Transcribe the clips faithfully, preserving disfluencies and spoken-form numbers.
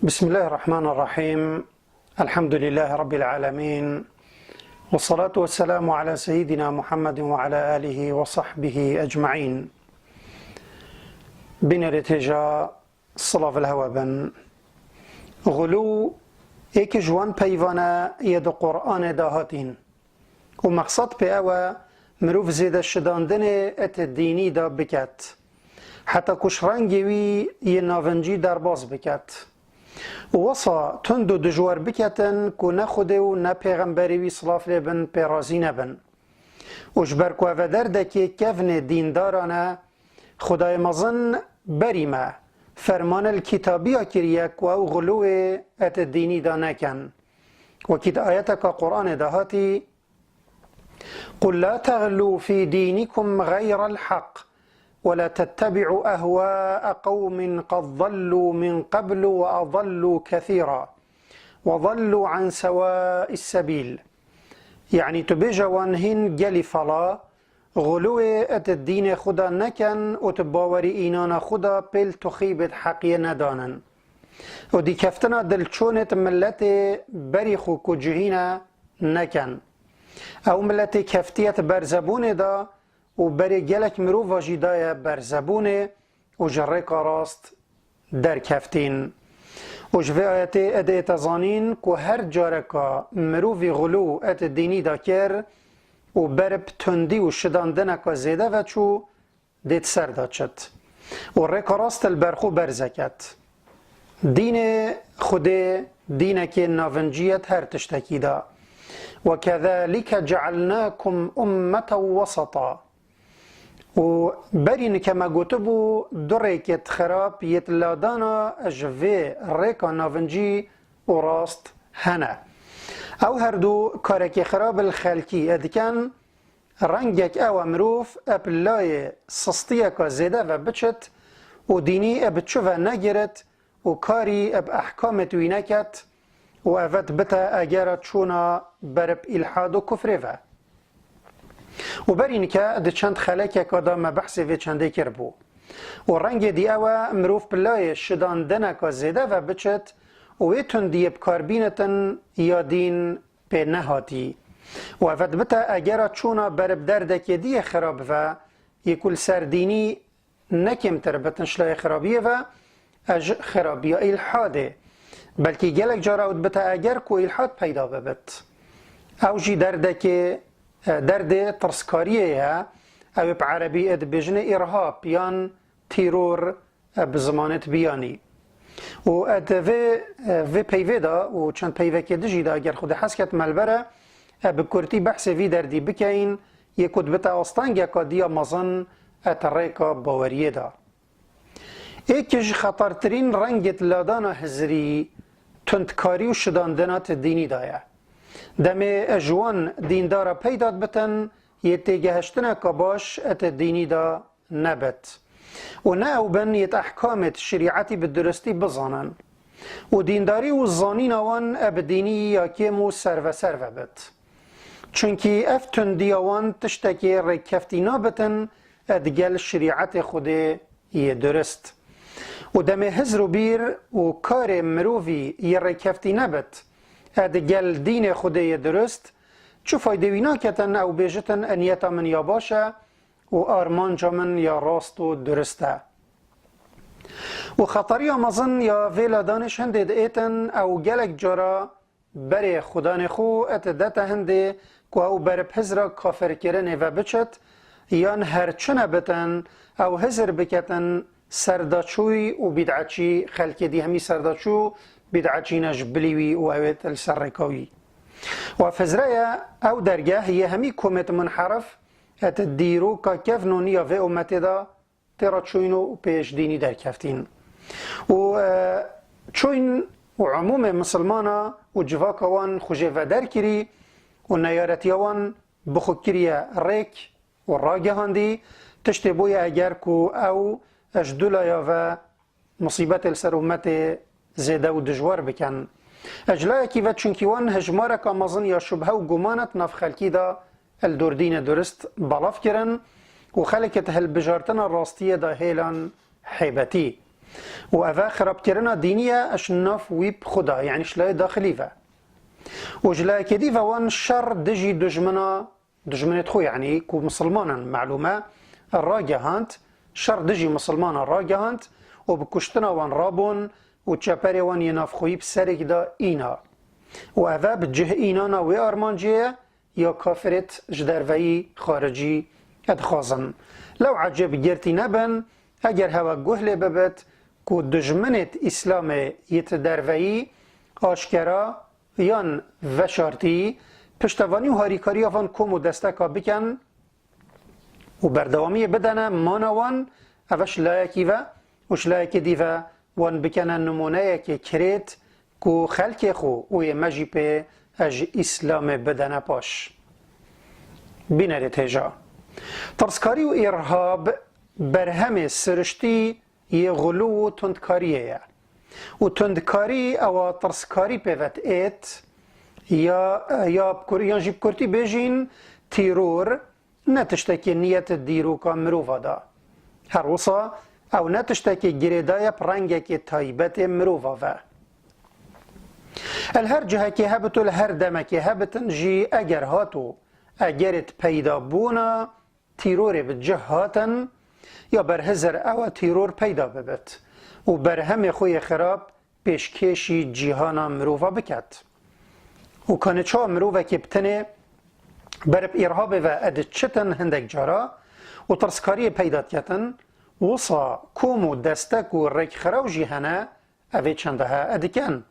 بسم الله الرحمن الرحيم. الحمد لله رب العالمين. والصلاة والسلام على سيدنا محمد وعلى آله وصحبه أجمعين. Bînerê têja silav li hewe bin. Xulû êk ji wan peyvane yê di Qur'anê de hatîn. Û mexsed pê ew e, mirov zêde şidandinê et dînî de biket. Heta ku ji rengê wî yê navincî derbas biket. Û wisa tund û dijwar biketin ku ne Xwedê û ne Pêxemberê wî silav lê bin pê razî nebin. Û ji ber ku ev e derdekê kevnê dîndaran e, Xwedayê mezin berî me ferman el kitabiya kiriye ku ew xulûyê et dînî de nekin. Wekî di ayeteka Qur'anê de hatî, قل لا تغلوا في دينكم غير الحق ولا تتبعوا أهواء قوم قد ضلوا من قبل وأضلوا كثيرا وضلوا عن سواء السبيل. Yanî tu bêje wan hîn gelî fala, xulûyê et dînê xwe de nekin û tu bawerî înana xwe de pêl tuxîbêt heqiyê nedanin. Û dîkeftina dilçûnêt miletê berî xwe ku cihîne nekin. Ew miletê keftiyet berzebûnê de û berê gelek mirova jî daye berzebûnê û ji rêka rast derkeftîn. Û ji vê ayetê ê dê ête zanîn ku her careka mirovî xulû et dînî de kir û berib tundî û şidandineka zêde ve çû, dê di ser de çit. Û rêka rast li ber xwe berze ket. Dînê Xwedê dînekê navincî ye di her tiştekî de. وكذلك جعلناكم أمة وسطا. Û berî nike me gotibû du rêkêt xirab yêt ladana ji vê rêka navincî û rast hene. Ew her du karekê xirab li xelkî dikin, rengek ew e mirov eb layê sistiyeka zêde ve biçit û dînî eb çi ve negirit û karî eb ehkamêt wî neket û evet bite egera çûna berib îlhad û kufrê ve. Û berî nike di çend xelekeka de me behsê vê çendê kiribû. Û rengê dî ew e mirov bi layê şidandineka zêde ve biçit û wê tundiyê bi kar bînitin ya dîn pê nehatî. Û evet bite egera çûna berib derdekê dî yê xirab ve, yê ku li ser dînî ne kêmtir bitin ji layê xirabiyê ve, e ji xirabiya îlhadê. Belkî gelek cara ew dibite eger ku îlhad peyda bibit. Ew jî derdekê, e, derdê tirskariyê ye. Ew ê bi erebî ê dibêjinê îrhab yan tîror, e, bi zimanê biyanî. Û e di vê, e, vê peyvê de û çend peyvekê dijî de eger Xwedê hez ket me li ber e, e, bi kurtî behsê vî derdî bikeyin, yê ku dibite astengeka diya mezin e te rêka baweriyê de. Êk ji xetertirîn rengêt ladana hizirî, tundkarî û şidandina ti dînî de ye. Demê ji wan dîndara peyda dibitin, yê têgehiştineka baş e ti dînî de nebit. Û ne ew bin yê di ehkamê di şerîetî bi duristî bizanin. Û dîndarî û zanîna wan e bi dînî ya kêm û serveser ve bit. Çunkî ev tundiya wan tiştekê rêkkeftî nabitin e digel şerîetê Xwedê yê durist. Û demê hizr û bîr û karê mirovî yê rêkkeftî nebit e digel dînê Xwedê yê durist, çi faydê wî naketin ew bêjitin e niyeta min ya baş e, û armanca min ya rast û durist e. Û xetariya mezin ya vê ladanê ji hindê diêtin, ew gelek cara berê xudanê xwe et dete hindê ku ew berib hizra kafirkirinê ve biçit, yan her çi nebitin, ew hizir biketin serdaçûyî û bîd'eçî, xelkê dî hemî serdaçû bîd'eçî ne ji bilî wî û ew ê li ser rêka wî. Û ev hizre ye, ew dergeh yê hemî komêt munherif, et dîroka kevnonî ya vê umetê de tê re çûyîn û pê ji dînî derkeftîn. Û, e, çûyîn û umûmê misilmana û civaka wan xwe jê veder kirî û neyaretiya wan bi xwe kiriye rêk û ragihandî, tiştê bûye eger ku ew ji du laya ve musîbetê li ser ummetê zêde û dijwar bikin. Ji layekî ve çunkî wan hejmareka mezin ya şubhe û guman di nav xelkî de li dor dînê durist belav kirin û xelkê di hilbijartina rastiyê de hêlan hêbetî. Û eve xirabkirina dînî ye ji nav wî bi xwe de, yanî ji layê daxilî ve. Û ji layekê dî ve wan şer dijî dijmina, dijminê xwe, yanî ku misilman in, melûm e, ragehand, şer dijî misilmanan ragehand û bi kuştina wan rabûn û çeperê wan yê navxweyî bi serê xwe de îna. Û eve bi cih înana wê armancê ye, ya kafirêt ji derveyî, xaricî, dixwazin. Lew ecêb girtî nebin, eger hewe guh lê bibit ku dijminêt Îslamê yêt derveyî, aşkera yan veşartî, piştevanî û harîkariya van kom û desteka bikin û berdewamiyê bidene mana wan, eve ji layekî ve û ji layekê dî ve wan bikene nimûneyekê kirêt ku xelkê xwe û yê me jî pê ji Îslamê bidene paş. Bînerê têja. Tirskarî û îrhab berhemê siriştî yê xulû û tundkariyê ye. Û tundkarî ewa tirskarî pê ve diêt, ya, ya bi kur-, yan jî bi kurtî bêjîn tîror, ne tiştekî niyet dîroka mirova de. Her wisa ew ne tiştekî girêdaye bi rengekî taybetê mirova ve. El her cihekê hebit û li her demekê hebitin jî eger hat û egerêt peyda bûna tîrorê bi cih hatin, ya berhizir ew e tîror peyda bibit û berhemê xwe yê xirab pêşkêşî cîhana mirova biket. Û kanê çawa mirovekê bi tenê berib îrhabê ve ed çitin hindek cara û tirskariyê peyda diketin, wisa kom û destek û rêkxiraw jî hene, ev ê çende he dikin.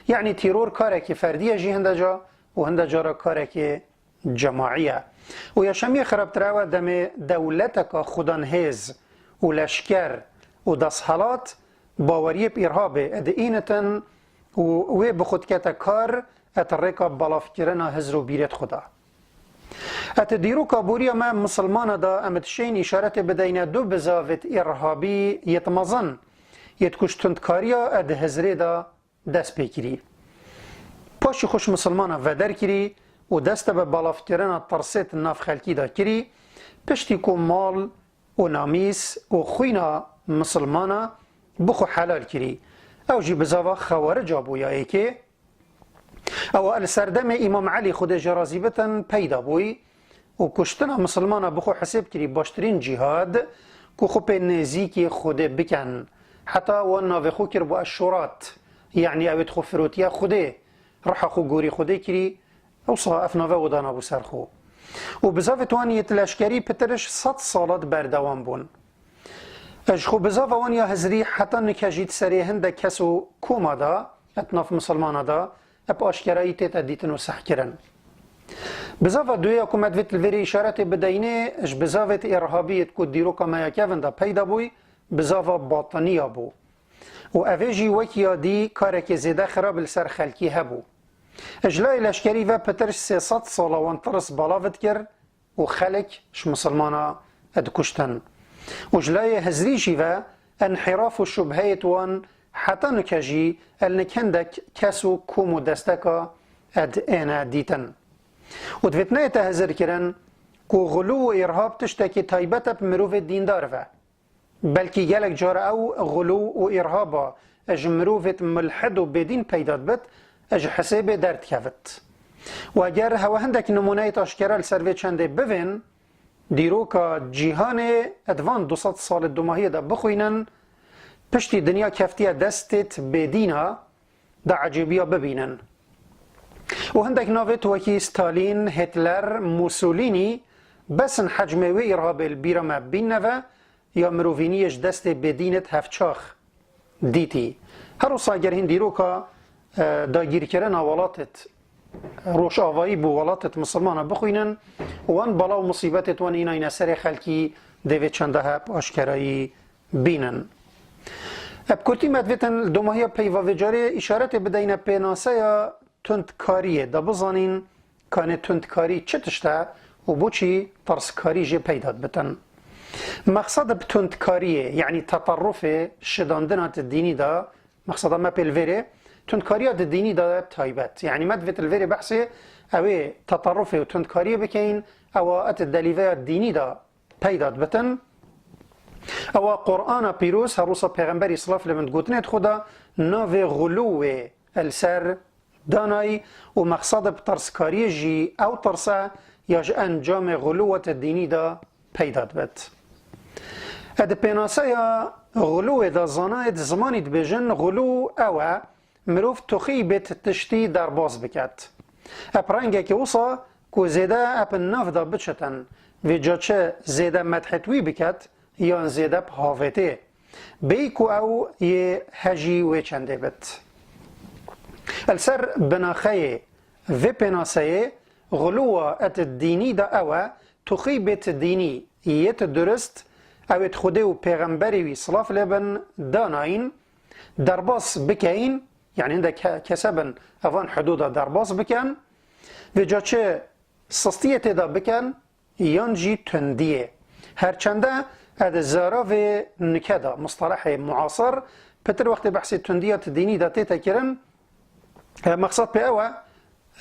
Yanî tîror karekî ferdî ye jî hinde ca û hinde cara karekî cemaî ye. Û ya şemiyê xirabtir ew e demê dewleteka xudanhêz û leşker û desthilat baweriyê bi îrhabê diînitin û wê bi xwe dikete kar et rêka belavkirina hizr û bîrêt xwe de. Et dîroka boriya me misilmana de em dişên îşaretê bideyne du bizavêt îrhabî yêt mezin, yêt ku ji tundkariya et hizrê de dest pê kirî. Paşî xwe ji misilmana veder kirî û dest bi belavkirina tirsêt nav xelkî de kirî, piştî ku mal û namîs û xwîna misilmana bi xwe helal kirî. Ew jî bizava xewarica bû ya êkê. Ewa li serdemê Îmam Elî, Xwedê jê razî bitin, peyda bûyî û kuştina misilmana bi xwe hisêb kirî baştirîn cîhad ku xwe pê nêzîkî Xwedê bikin. Heta wan navê xwe kir bû eşşurat, yanî ew ê xwe firotiye Xwedê, riha xwe gorî Xwedê kirî, wisa ev nave û danabû ser xwe. Û bizavêt wan yêt leşkerî pitir ji sed salat berdewam bûn. Ji xwe bizava wan ya hizrî heta nike jî di serê hindek kes û koma de, et nav misilmana de, ep aşkerayî tête dîtin û sehkirin. Bizava duyê ya ku me divêt li vêrê îşaretê bideynê, ji bizavêt îrhabî yêt ku dîroka me ya kevin de peyda bûyî, bizava batiniya bû. Û evê jî wekî ya dî karekê zêde xirab li ser xelkî hebû. Ji layê leşkerî ve pitir ji sê sed sala wan tirs bala ve dikir û xelk ji misilmana dikuştin. Û ji layê hizrî jî ve enhîraf û şubheyêt wan heta nike jî el nik hindek kes û kom û desteka ed êne dîtin. Û divêt neyête hizirkirin ku xulû û îrhab tiştekî taybet e bi mirovê dîndar ve. Belkî gelek cara ew xulû û îrhaba ji mirovêt mulhid û bêdîn peyda dibit, ji hisêbê derdikevit. Û eger hewe hindek nimûneyêt aşkera li ser vê çendê bivên, dîroka cîhanê di van du sed salê dumahiyê de bixwînin, piştî dinya keftiye destêt bêdîna, da ecêbiya bibînin. Û hindek navêt wekî Stalîn, Hitler, Mussolînî besin hecmê wê îrhabê li bîra me bînne ve ya mirovîniyê ji destê bêdînêt hevçax dîtî. Her wisa ger hîn dîroka, e, dagîrkirina welatêt rojavayî bo welatêt misilmana bixwînin, wan bala û musîbetêt wan înayne serê xelkî dê vê çende heb aşkerayî bînin. Eb kurtî me divêtin li domahiya peyva vê carê îşaretê bideyne pênaseya tundkariyê, da bizanîn kanê tundkarî çi tişt e û boçî tirskarî jê peyda dibitin. Mexsed bi tundkariyê, yanî teterrufê, şidandina di dînî de, mexseda me pê li vêrê, tundkariya di dînî de taybet. Yanî me divêt li vêrê behsê ew ê teterrufê û tundkariyê bikeyin, ewa et delîveya dînî de peyda dibitin. Ewa Qur'ana Pîroz, her wisa Pêxemberî silav lê bin gotinê di xwe de navê xulûwê li ser danayî û mexsed bi tirskariyê jî ew tirs e ya ji encamê xulûwet dînî de peyda dibet. E di pênaseya xulûwê de zanayê di zimanî dibêjin, xulû ew e, mirov tuxî bêt tiştî derbas biket. Ep rengekî wisa ku zêde ep nav de biçitin, vêca çi zêde medhê wî biket yan zêde bi havêtê, bêyî ku ew yê hejî wê çendê bit. Li ser binaxeyê vê pênaseyê, xulûwa et dînî de ew e, tuxî bêt dînî yêt durist, ew êt Xwedê û Pêxemberê wî silav lê bin danayîn, derbas bikeyin, yanî hindek ke-, kese bin evan hudûda derbas bikin, vêca çi sistiyê tê de bikin, yan jî tundiyê. Her çende ez zara vê nike de, mustalehê muasir, pitir wextê behsê tundiya ti dînî de tête kirin, e, mexsed pê ew e,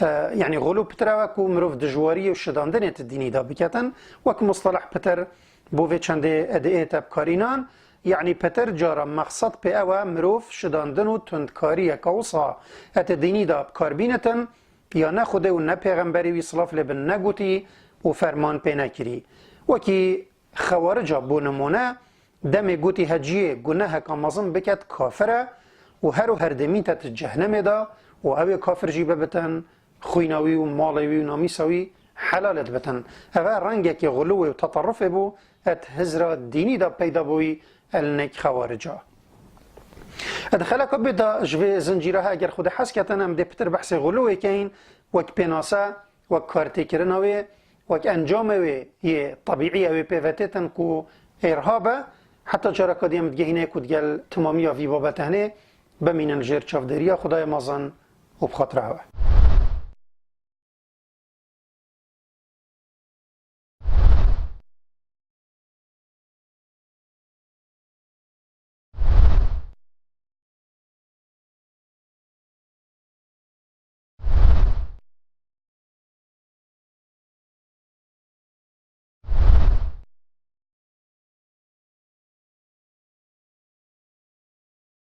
e, yanî xulû pitir ew e ku mirov dijwariyê û şidandinê ti dînî de biketin, wek mustaleh pitir bo vê çendê edê ête bikarînan, yanî pitir cara mexsed pê ew e mirov şidandin û tundkariyeke wisa ete dînî de bikar bînitin, ya ne Xwedê û ne Pêxemberê wî silav lê bin negotî û ferman pê nekirî. Wekî Xewarica bo nimûne, demê gotî heciyê guneheka mezin biket kafir e û her û her demîte di cehnemê de û ew ê kafir jî bibitin, xwîna wî û malê wî û namîsa wî helal dibitin. Eve rengekî xulûwê û teterufê bû, et hizra dînî de peyda bûyî el nek xewarica. Di xeleka bê de ji vê zincîra he eger Xwedê hez ketin, em dê pitir behsê xulûwê keyin, wek pênase, wek kartêkirina wê, wek encamê wê yê tebîî ew ê pê ve têtin ku êrhab e, heta careka dî em digehîne ku digel timamiya vî babete hinê bimînin jêr çavdêriya Xwedayê mezin û bi xatira hewe.